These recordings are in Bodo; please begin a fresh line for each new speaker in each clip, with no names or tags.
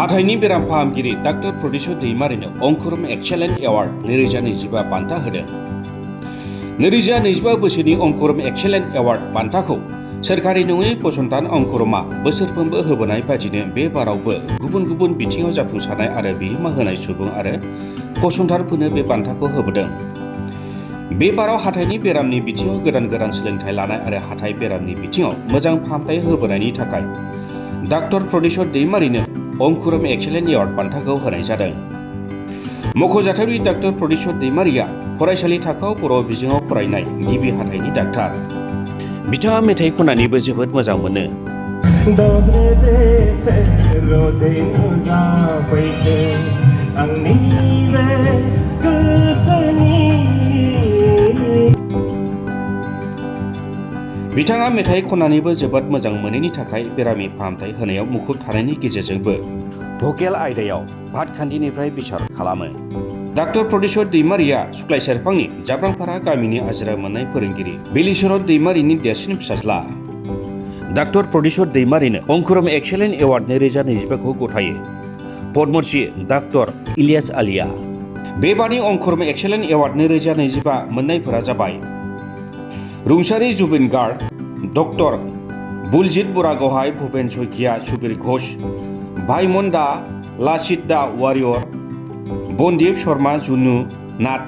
हाथाइनि बेराम फाहामगिरि डाक्टर प्रदिसर दैमारिनो अंकुरम एक्सेलेन्ट एवार्ड 2025 बान्था होदों। 2025 बोसोरनि अंकुरम एक्सेलेन्ट एवार्ड बान्थाखौ सोरखारि नङै फसंथान अंकुरमा बोसोरफ्रोमबो होबोनाय बादिनो बे बारावबो गुबुन गुबुन बिथिङाव जाफुंसारनाय आरो बिहोमा होनाय सुबुं आरो फसंथानफोरनो बे बान्थाखौ होबोदों। बे बाराव हाथाइनि बेरामनि बिथिङाव गोदान सोलोंथाइ लानाय आरो हाथाइ बेरामनि बिथिङाव मोजां फाहामथाय होबोनायनि थाखाय डाक्टर प्रदिसर दैमारिनो अंकुरम एक्सेलेन्ट एवार्ड बान्थाखौ होनाय जादों। मख'जाथावदि डाक्टर प्रदिसर दैमारिया फरायसालि थाखोआव बर' बिजोङाव फरायनाय गिबि हाथाइनि डाक्टार। बिथाङा मेथाइ खननानैबो जोबोद मोजां मोनो। बिथाङा मेथाइ खननानैबो जोबोद मोजां मोनैनि थाखाय बेरामि फाहामथाय होनायाव मुखुब थानायनि गेजेरजोंबो भकेल आयदायाव भातखान्दिनिफ्राय बिसार खालामो। डाक्टर प्रदिसर दैमारिया सुक्लाय सेरफांनि जाब्रांपारा गामिनि आजिरा मोननाय फोरोंगिरि बिलिचरन दैमारिनि देरसिन फिसाज्ला। डाक्टर प्रदिसर दैमारिनो अंकुरम एक्सेलेन्ट एवार्ड 2025 खौ गथायो पद्मश्री डाक्टर इलियास आलिया। बेबादि अंकुरम एक्सेलेन्ट एवार्ड 2025 मोननायफोरा जाबाय रुंसारि Zubeen Garg, doctor Buljit Buragohain, Bhupen Saikia, Subir Ghosh, Bhaiman da, Lasit da warrior, Bandip Sharma, Junu Nath,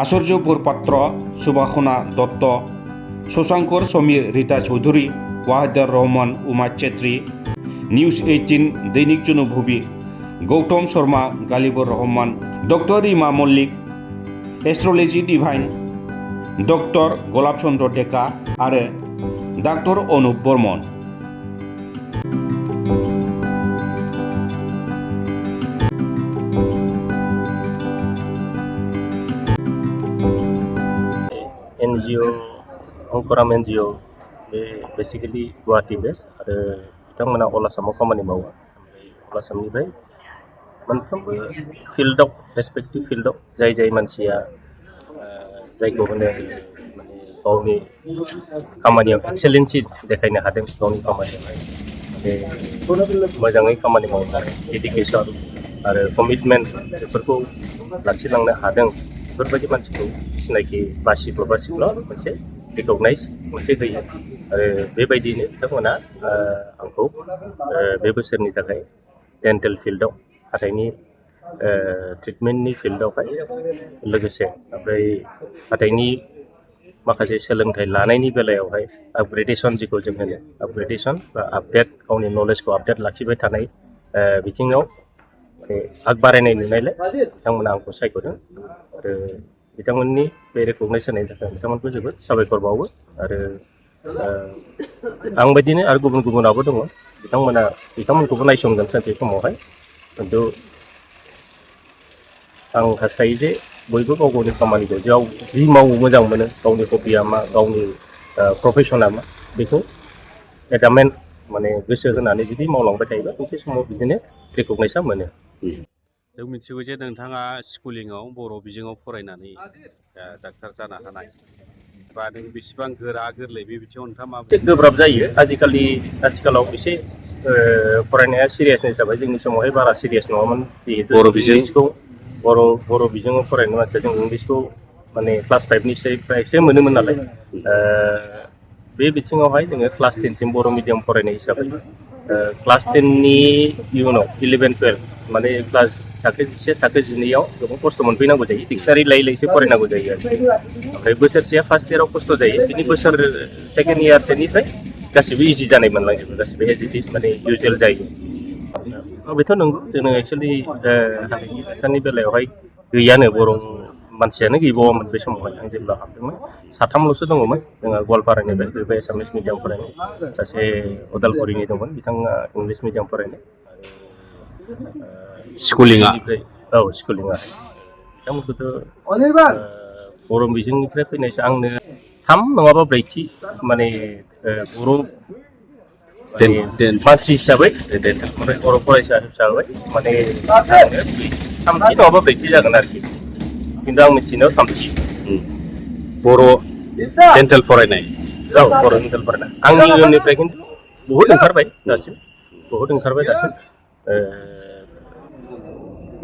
Acharya Barpatra, Subhashana Dutta, Shashankar Samir, Rita Choudhury, Wahidur Rahman, Uma Chetri, news 18, Dainik Janabhumi, Gautam Sharma, Galibur Rahman, doctor Rima Mallik, astrology divine, doctor Golap Chandra Deka आरो doctor Anup Barman.
NGO Ankuram NGO बे बेसिकेलि गुवाहाटि बेस आरो बिथांमोना अल आसामाव खामानि मावो। ओमफ्राय अल आसामनिफ्राय मोनफ्रोमबो फिल्डआव रेसपेक्टिभ फिल्डआव जाय मानसिया जायखौ होनो माने गावनि खामानियाव एक्सेलेन्सि देखायनो हादों, गावनि खामानियावहाय बे मोजाङै खामानि मावनाय डेडिकेसन आरो कमिटमेन्ट बेफोरखौ लाखिलांनो हादों, बेफोरबायदि मानसिखौ सिनायथि बासिब्ल' मोनसे रिकगनाइज मोनसे होयो। आरो बेबायदिनो बिथांमोना आंखौ बे बोसोरनि थाखाय डेन्टेल फिल्डआव हाथाइनि ट्रिटमेन्टनि फिल्डआवहाय लोगोसे ओमफ्राय हाथाइनि माखासे सोलोंथाइ लानायनि बेलायावहाय आपग्रेडेसन, जिखौ जों होनो आपग्रेडेसन बा आपडेट, गावनि नलेजखौ आपडेट लाखिबाय थानाय बिथिङाव आग बारायनाय नुनायलाय बिथांमोना आंखौ सायख'दों। आरो बिथांमोननि बे रेकगनाइज होनायनि थाखाय बिथांमोनखौ जोबोद साबायखर बावो। आरो आंबायदिनो आरो गुबुनाबो दङ, बिथांमोनखौबो नायसंगोन सानसे समावहाय। खिन्थु आं हास्थायो जे बयबो गाव गावनि खामानिखौ जि मावो मोजां मोनो, गावनि हबिया मा, गावनि प्रफेसना मा, बेखौ एदामेन्ट माने गोसो होनानै जुदि मावलांबाय थायोबा मोनसे समाव बिदिनो रेकगनाइजआ मोनो।
जों मिथिगौ जे नोंथाङा स्कुलिंआव बर' बिजोङाव फरायनानै डाक्टार जानो हानाय, बा नों बेसेबां गोरलै बे बिथिङाव नोंथाङा मा
एसे गोब्राब जायो आथिखालाव एसे फरायनाया सिरियासनेस जाबाय। जोंनि समावहाय बारा सिरियास नङामोन। बर' बिजोङाव फरायनाय मानसिया जों इंलिसखौ माने क्लास 5निफ्रायसो मोनोमोन नालाय। बे बिथिङावहाय जोङो क्लास 10सिम बर' मिडियाम फरायनाय हिसाबै क्लास 10नि इयुनाव 11-12 माने क्लास थाखो 11 थाखो 12आव गोबां खस्थ' मोनफैनांगौ जायो, डिक्सनारि लायै फरायनांगौ जायो आरो। ओमफ्राय बोसोरसेया फार्स्ट इयाराव खस्थ' जायो, बिनि बोसोर सेकेन्ड इयारसोनिफ्राय गासिबो इजि जानाय मोनलांजोबो, गासिबो एज इट इज माने इउजुवेल जायो। बेथ' नंगौ, जोङो एक्सुवेलि हाथाइनि बेलायावहाय गैयानो, बर' मानसियानो गैबावामोन बे समावहाय। आं जेब्ला हाबदोंमोन 3ल'सो दङमोन। जोंहा गवालपारानिफ्राय बे एसामिस मिडियाम फरायनाय, सासे अदालगुरिनि दंमोन, बिथाङा इंलिस मिडियाम फरायनाय।
स्कुलिंआ
स्कुलिंआ बिथांमोनखौथ' बर' बिजोंनिफ्राय फैनायसो आंनो 3 नङाबा 4थि माने बर' मानसि हिसाबै बर' फरायसा हिसाबै माने 3थि नङाबा 4थि जागोन आरोखि। खिन्थु आं मिथिनायाव 3थि
बर' डेन्टेल फरायनाय।
बर' डेन्टेल फरायनाय आंनि इयुननिफ्राय खिन्थु बहुद ओंखारबाय दासिम।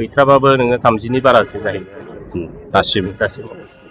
गैथ्राबाबो नोङो 30नि बारासो जाहैयो
दासिम
दासिमाव